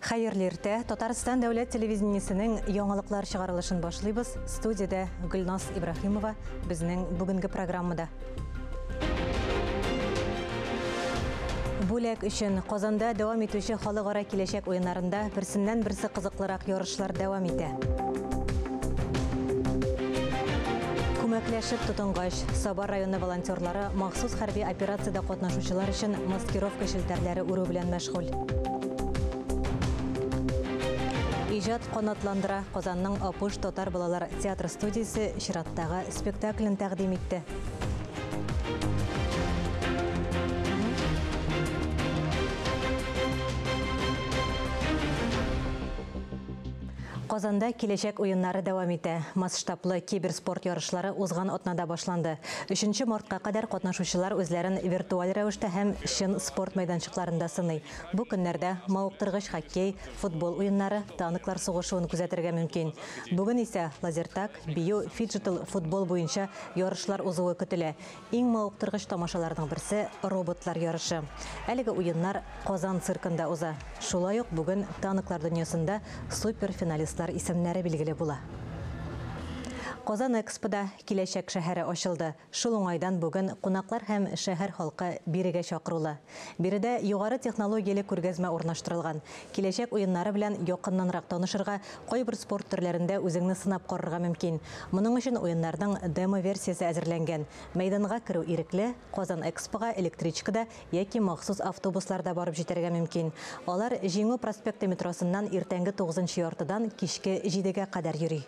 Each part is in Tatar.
Хәерле иртә. Татарстан дәүләт телевидениесенең яңалыклар чыгарылышын башлыйбыз. Студиядә Гөлназ Ибраһимова безнең бүгенге программада. Бүләк өчен Казанда дәвам итүче халыкара киләчәк уеннарында берсеннән-берсе кызыклырак ярышлар дәвам итә. Күмәкләшеп тотынгач, Саба районы волонтерлары махсус хәрби операциядә катнашучылар өчен маскировка челтәрләре үрү белән мәшгуль. Иҗат канатландыра. Казанның Апуш татар балалар театр студиясе чираттагы спектаклен тәкъдим итте. Казанда киләчәк уеннары дәвам итә. Масштаблы киберспорт ярышлары узган атнада башланды. 3 мартка кадәр катнашучылар үзләрен виртуаль рәвештә һәм чын спорт мәйданчыкларында сыный. Бу көннәрдә мавыктыргыч хоккей, футбол уеннары, танклар сугышуын күзәтергә мөмкин. Бүген исә лазертаг, бию, фиджитал футбол буенча ярышлар узуы көтелә. Иң мавыктыргыч тамашаларның берсе роботлар ярышы. Әлеге уеннар Казан циркында уза. Шулай ук бүген танклар дөньясында суперфиналистлар исемнәре билгеле була. Казан Экспода киләчәк шәһәре ачылды. Шул уңайдан бүген кунаклар һәм шәһәр халкы бирегә чакырулы. Биредә югары технологияле күргәзмә урнаштырылган. Киләчәк уеннары белән якыннанрак танышырга, кайбер спорт төрләрендә үзеңне сынап карарга мөмкин. Моның өчен уеннарның демо-версиясе әзерләнгән. Мәйданга керү ирекле, Казан Экспога электричкада яки махсус автобусларда барып җитәргә мөмкин. Алар Җиңү проспекты метросыннан иртәнге 9:30-дан кичке 7-гә кадәр йөри.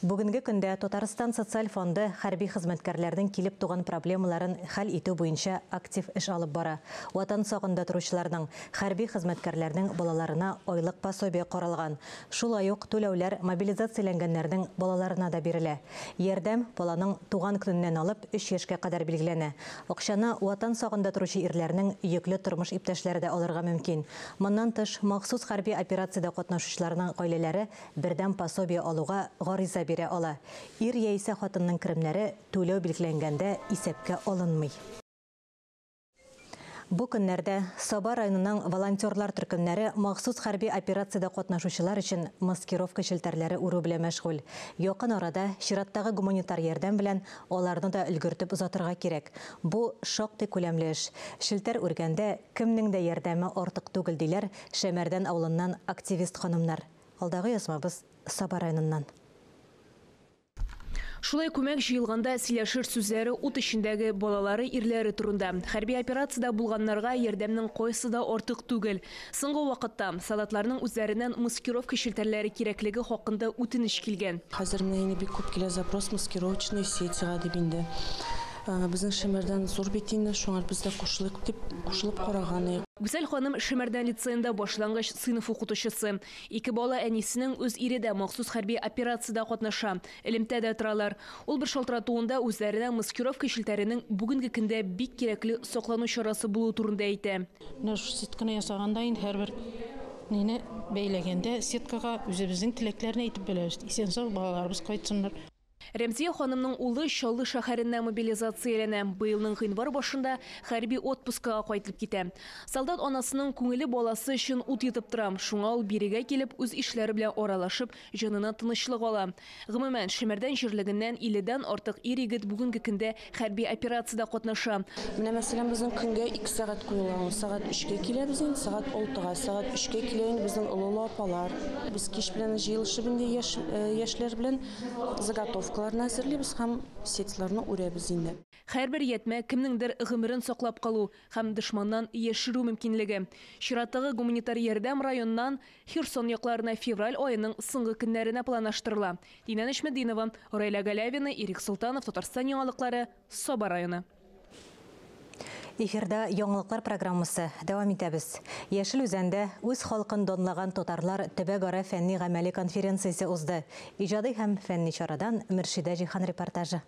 Бүгенге көндә Татарстан социаль фонды хәрби хезмәткәрләрнең килеп туган проблемаларын хәл итү буенча актив эш алып бара. Ватан сагында торучыларның, хәрби хезмәткәрләрнең балаларына айлык пособие каралган. Шулай ук түләүләр мобилизацияләнгәннәрнең балаларына да бирелә. Ярдәм баланың туган көненнән алып 3 яшькә кадәр билгеләнә. Акчаны ватан сагында торучы ирләрнең йөкле тормыш иптәшләре дә алырга мөмкин. Моннан тыш, махсус хәрби операциядә катнашучыларның гаиләләре бердәм пособие алуга гариза бирә ала. Ир яисә хатынның керемнәре түләү билгеләнгәндә исәпкә алынмый. Бу көннәрдә Саба районының волонтерлар төркемнәре махсус хәрби операциядә катнашучылар өчен маскировка челтәрләре үрү белән мәшгуль. Якын арада чираттагы гуманитар ярдәм белән аларны да өлгертеп озатырга кирәк. Бу шактый күләмле эш. Челтәр үргәндә кемнең дә ярдәме артык түгел диләр Шәмәрдән авылыннан активист ханымнар. Алдагы язмабыз Саба районыннан. Шулай күмәк җыелганда сөйләшер сүзләре ут эчендәге балалары, ирләре турында. Хәрби операциядә булганнарга ярдәмнең кайсы да артык түгел. Соңгы вакытта солдатларның үзләреннән маскировка челтәрләре кирәклеге хакында үтенеч килгән. Хәзер менә инде бик күп килә запрос маскировочные сетига дип инде. Безнең Шәмәрдән зур бит инде, шуңа без дә кушылыйк дип кушылып караган идек. Гүзәл ханым Шәмәрдән лицеенда башлангыч сыйныф укытучысы. Ике бала әнисенең үз ире дә махсус хәрби операциядә катнаша. Элемтәдә торалар. Ул бер шалтыратуында үзләренә маскировка челтәренең бүгенге көндә бик кирәкле саклану чарасы булуы турында әйтә. Менә шушы сетканы ясаганда инде һәрбер нине бәйләгәндә сеткага үзебезнең теләкләрне әйтеп беләбез. Исән-сау балаларыбыз кайтсыннар. Рәмзия ханымның улы Чаллы шәһәренә мобилизацияләнә. Быелның гыйнвар башында хәрби отпускага кайтып китә. Солдат анасының күңеле баласы өчен ут йотып тора. Шуңа ул бирегә килеп, үз ишләре белән аралашып, җанына тынычлык ала. Гомумән, Шәмәрдән җирлегеннән 50-дән артык ир-егет бүгенге көндә хәрби операциядә катнаша. Менә мәсәлән, безнең көнгә 2 сәгать куела. Сәгать 3-кә киләбез инде, сәгать 6-га, сәгать 3-кә килә инде безнең олы апалар. Без кич белән җыелышып инде яшьләр белән заготовкаларны әзерлибез һәм сетьларны үрәбез инде. Һәрбер ятмә кемнеңдер гомерен саклап калу һәм дошманнан яшерү мөмкинлеге. Чираттагы гуманитар ярдәм районнан Херсон якларына февраль аеның соңгы көннәренә планлаштырыла. Динә Нәҗметдинова, Рәйлә Галявина, Ирек Солтанов, Татарстан яңалыклары, Саба районы. Эфирда яңалыклар программасы дәвам итәбез. Яшел Үзәндә үз халкын данлаган татарлар төбәкара фәнни гамәли конференциясе узды. Иҗади һәм фәнни чарадан Мөршидә Җиһан репортажы.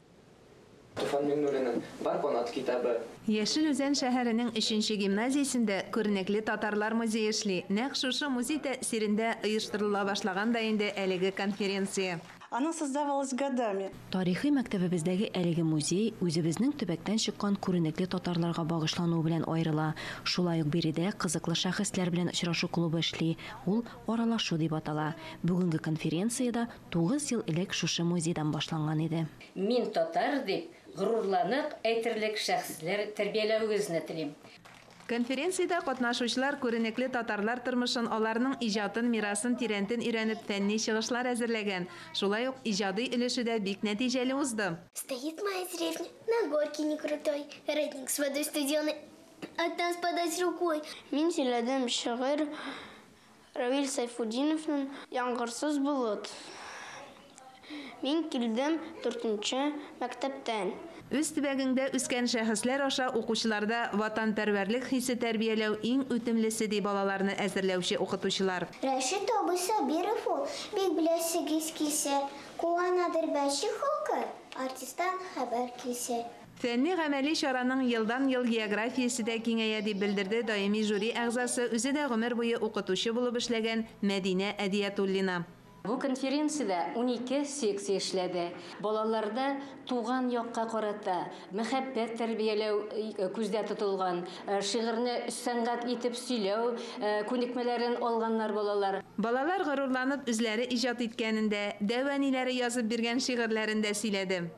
Туфан Миңнуллинның Бар канат китабы. Яшел Үзән шәһәренең 3нче гимназиясендә күренекле татарлар музее эшли. Нәкъ шушы музей тәэсирендә оештырыла башлаган да инде әлеге конференция. Она создавалась годами. Тарихи мәктәбебездәге әлеге музей үзебезнең төбәктән чыккан күренекле татарларга багышлануы белән аерыла. Шулай ук биредә кызыклы шәхесләр белән очрашу клубы эшли. Ул «Аралашу» дип атала. Бүгенге конференциядә 9 ел элек шушы музейдан башланган иде. Мин татар дип горурланып әйтерлек шәхесләр тәрбияләвегезне телим. Конференциядә катнашучылар күренекле татарлар тормышын, аларның иҗатын, мирасын тирәнтен өйрәнеп фәнни чыгышлар әзерләгән. Шулай ук иҗади өлеше дә бик нәтиҗәле узды. Стоит моя деревня на горке не крутой, родник с водой студеной, от нас подать рукой. Мин сөйләдем шигырь Равил Сайфутдиновның «Яңгырсыз болыт». Мин килдем 4-нче мәктәптән. Үз төбәгеңдә үскән шәхесләр аша укучыларда ватанпәрвәрлек хисе тәрбияләү иң үтемлесе ди балаларны әзерләүче укытучылар. Рәшит абый Сабиров ул, бик беләсегез килсә, куанадыр бәчи халкы, артисттан хәбәр килсә. Фәнни-гамәли чараның елдан-ел географиясе дә киңәя дип белдерде даими жюри әгъзасы, үзе дә гомер буе укытучы булып эшләгән Мәдинә Әдиятуллина. Бу конференциядә 12 секция эшләде. Балаларда туган якка карата мәхәббәт тәрбияләү күздә тотылган, шигырьне сәнгать итеп сөйләү күнекмәләрен алганнар балалар. Балалар горурланып үзләре иҗат иткәнендә, дәү әниләре язып биргән шигырьләрен дә сөйләде.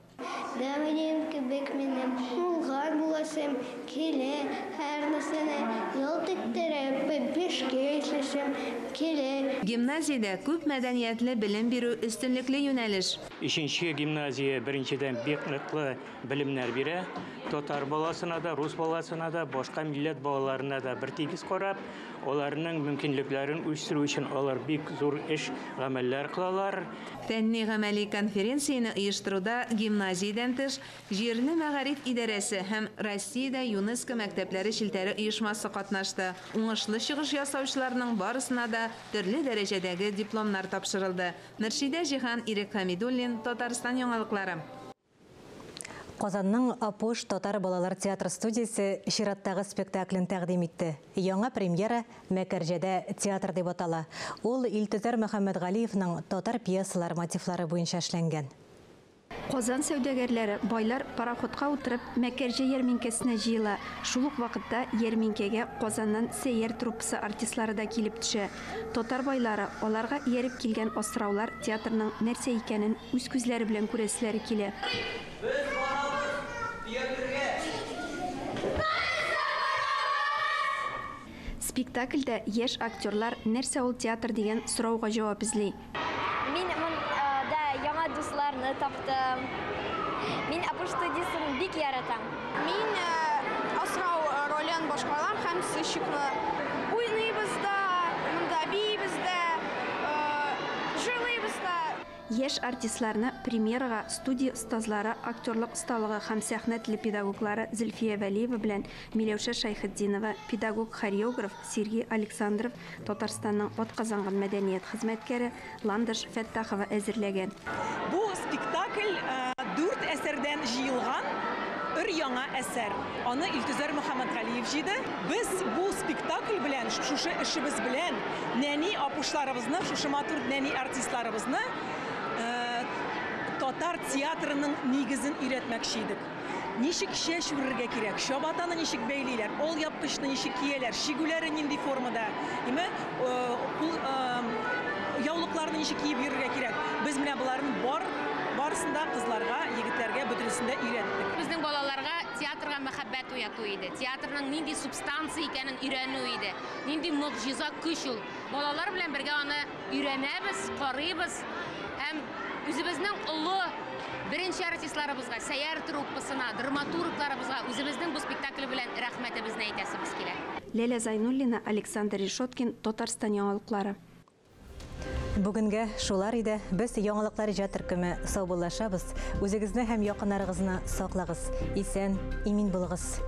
Дәү әнием кебек минем уңган буласым килә, һәр нәрсәне ялт иттереп, бишкә эшләсем килә. Гимназиядә күп мәдәниятле белем бирү өстенлекле юнәлеш. 3-нче гимназия беренчедән бик ныклы белемнәр бирә. Татар баласына да, рус баласына да, башка милләт балаларына да бер тигез карап, аларның мөмкинлекләрен үстерү өчен алар бик зур эш гамәлләр кылалар. Фәнни-гамәли конференцияне оештыруда гимназиядән тыш җирле мәгариф идарәсе һәм Россиядә ЮНЕСКО мәктәпләре челтәре оешмасы катнашты. Уңышлы чыгыш ясаучыларның барысына да төрле дәрәҗәдәге дипломнар тапшырылды. Мөршидә Җиһан, Ирек Хамидуллин, Татарстан яңалыклары. Казанның Апуш татар балалар театр студиясе чираттагы спектаклен тәкъдим итте. Яңа премьера «Мәкәрҗәдә театр» дип атала. Ул Илтөзәр Мөхәммәтгалиевның татар пьесалар мотивлары буенча эшләнгән. Казан сәүдәгәрләре байлар пароходка утырып Мәкәрҗә ярминкәсенә җыела. Шул ук вакытта ярминкәгә Казаннан Сәйяр труппасы артистлары да килеп төшә. Татар байлары, аларга ияреп килгән асраулар театрның нәрсә икәнен үз күзләре белән күрәселәре килә. Без барабыз театрга. Спектакльдә яшь актерлар нәрсә ул театр дигән сорауга җавап эзли. Мин монда яңа дусларны таптым. Мин Апуш студиясен бик яратам. Мин асрау ролен башкарам һәм сыщикны. Уйныйбыз да, монда биибез дә, җырлыйбыз да. Яшь артистларны премьерага студия остазлары, актерлык осталыгы һәм сәхнә теле педагоглары Зөлфия Вәлиева белән Миләүшә Шәйхетдинова, педагог-хореограф Сергей Александров, Татарстанның атказанган мәдәният хезмәткәре Ландыш Фәттахова әзерләгән. Бу спектакль 4 әсәрдән җыелган өр яңа әсәр. Аны Илтөзәр Мөхәммәтгалиев җыйды. Без бу спектакль белән, шушы эшебез белән нәни апушларыбызны, шушы матур нәни артистларыбызны татар театрының нигезен өйрәтмәкче идек. Ничек чәч үрергә кирәк, чабатаны ничек бәйлиләр, ол япкычны ничек кияләр, чигүләре нинди формада, име, яулыкларны ничек киеп йөрергә кирәк. Без менә боларның барысын да кызларга, егетләргә бөтенесен дә өйрәттек. Безнең балаларга театрга мәхәббәт уяту иде. Театрның нинди субстанция икәнен өйрәнү иде. Нинди могҗиза көч ул. Балалар белән бергә аны өйрәнәбез, карыйбыз һәм үзебезнең олы беренче артистларыбызга, Сәйяр труппасына, драматургларыбызга үзебезнең бу спектакль белән рәхмәтебезне әйтәсебез килә. Ләлә Зайнуллина, Александр Решеткин, Татарстан яңалыклары. Бүгенгә шулар иде. Без яңалыклар иҗат төркеме саубуллашабыз. Үзегезне һәм якыннарыгызны саклагыз. Исән, имин булыгыз.